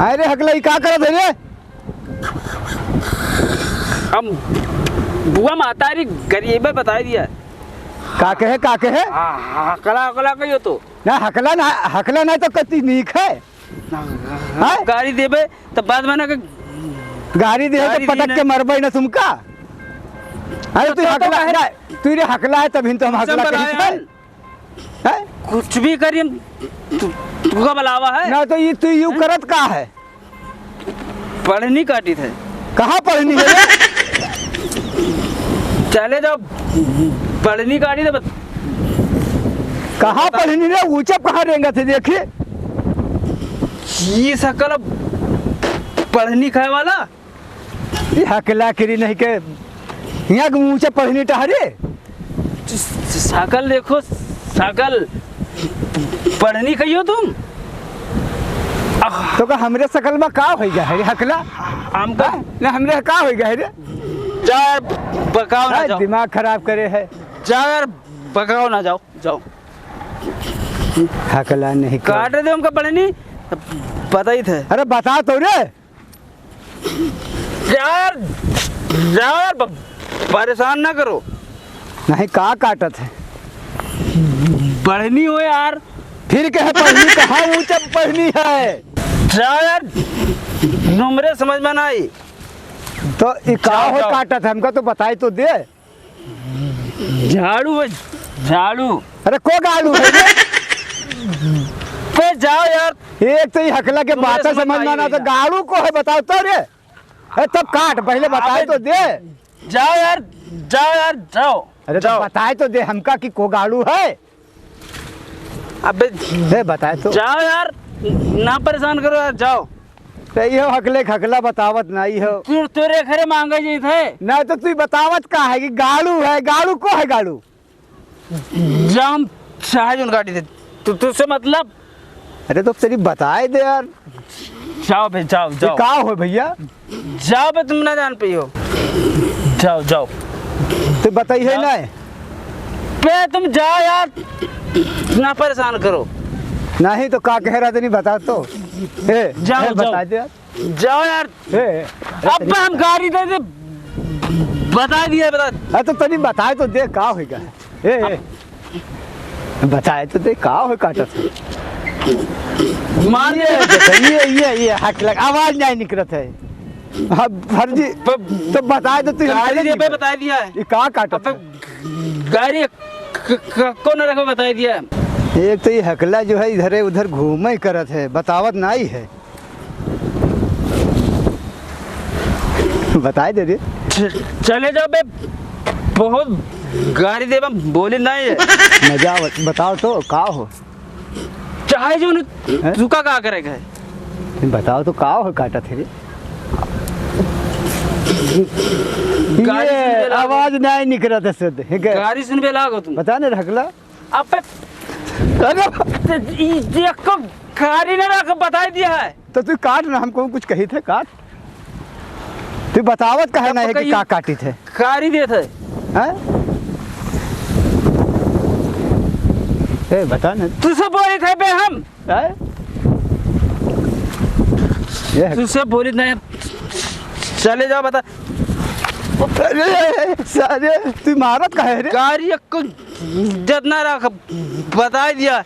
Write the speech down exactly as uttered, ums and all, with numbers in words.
अरे हकला, ई का करत है रे? हम बुआ महतारी गरीबे बताई दिया। का कहे, का कहे? हाँ, हकला, हकला कहियो तो। ना, हकला ना, हकला ना तो कति नीक है। हाँ, हाँ? गारी देबे तो बाद में ना के गारी दे तो गारी पटक दीना। के मरबे ना तुमका। अरे तो, तू तो, तो हकला कहे ना, तू रे हकला है, तभी तो हम हकला कही थे। हैं? कुछ भी करी हम, तू, तू का बुलावा है? ना तो ये तू यू हैं? करत का है? पढ़नी काटी थे। कहाँ पढ़नी है रे? चले जाओ, पढ़नी काटी थे बत- कहाँ पढ़नी रे? ऊंचा कहाँ रेंगा थे, देखी? ये सकल अब पढ़नी खाए वाला? ई हकला किरी नहीं के, हियाँ के मुँह से पढ़नी टहरे। स-, स-, सकल देखो, सकल पढ़नी कहियो तुम। आह। तो का हमरे सकल में का होई गया है रे हकला? हमका हाँ? ना हमरे का होई गया है रे? जा यार, बकाओ ना हाँ, जाओ। दिमाग खराब करे है। जा यार, बकाओ ना जाओ, जाओ। हकला नहीं कर। काट दे हमका पढ़नी, पता ही थे। अरे बता तो रे। यार, यार, ब-, परेशान ना करो। नहीं, का काटत है? बढ़नी हो यार। फिर कहे पढ़नी, कहाँ ऊंचा पढ़नी है? जाओ यार, तुमरे समझ में ना आई। तो ई का जाओ, हो जाओ। काटत है? हमका तो बताई तो दे। झाड़ू है, झाड़ू। अरे को गाड़ू है रे? पे जाओ यार। एक तो ई हकला के तुमरे बातें समझ समझ में ना आई ना, तो नहीं। गाड़ू को है बताओ तो रे। अरे तब काट, पहले बताए अबे तो दे। जाओ यार, जाओ यार, जाओ। अरे तो जाओ। बताए तो दे हमका कि को गाड़ू है। अबे ए, बताए तो। जाओ यार, ना परेशान करो यार, जाओ। तो इहो हकले खकला बतावत ना, इहो। तू तोरे घरे मांगे जाई थे। ना तो तू बतावत का है कि गाड़ू है, गाड़ू को है गाड़ू? जाम चाहे जोन गाड़ी दे। तू, तुझसे मतलब? अरे तो तेरी बताए दे यार। जाओ बे, जाओ, ये जाओ। का हो भैया? जाओ बे, तुम ना जान पाइयो। जाओ, जाओ। तो बताई है जाओ। ना। बे तुम जाओ यार, ना परेशान करो। नहीं तो का कह रहा था, नहीं बता तो। ए, जाओ, ए, जाओ। बता दे यार। जाओ यार। ए, अब हम गाड़ी दे दे, बता दिया, बता। अरे तो तनी बताए तो दे का होइगा। ए, ए। बताए तो दे का हो काटत है। मार दे। ये, ये, ये, ये हाथ लग, आवाज नहीं निकलत है। अब फर्जी, ब-, तो बताए तो तू गाड़ी दे पे बता दिया है। ये का काटत अब है? गाड़ी क-, क-, को न रखो, बताई दिया। एक तो ये हकला जो है इधरे उधर घूमे करत है, बतावत नाई है। बताई दे रे। च-, चले जाओ बे, बहुत गाड़ी देबा, बोली नाई है। मजा आवत, बताओ तो का हो? चाहे जो न, हैं? तू का, का करे के है? बताओ तो का हो काटत है रे? गाड़ी ये सुनबे लागो। आवाज नहीं निकलत है शुद्ध। है क्या? गाड़ी सुनबे लागो तुम। बता नहीं हकला। अबे, अरे! ते ई, ई एको गाड़ी ना रख, बताई दिया है। तो तू काट ना, हमको कुछ कही थे, काट। तू बतावत काहे ना है कि का काटी थे? गाड़ी देत है। हैं? ए, बता ना। तुझसे बोली थे बे हम। हैं? ये तुझसे बोली नहीं। चले जाओ, बता। अरे, सारे, तू मारत काहे रे? गाड़ी एको जितना रख, बताई दिया।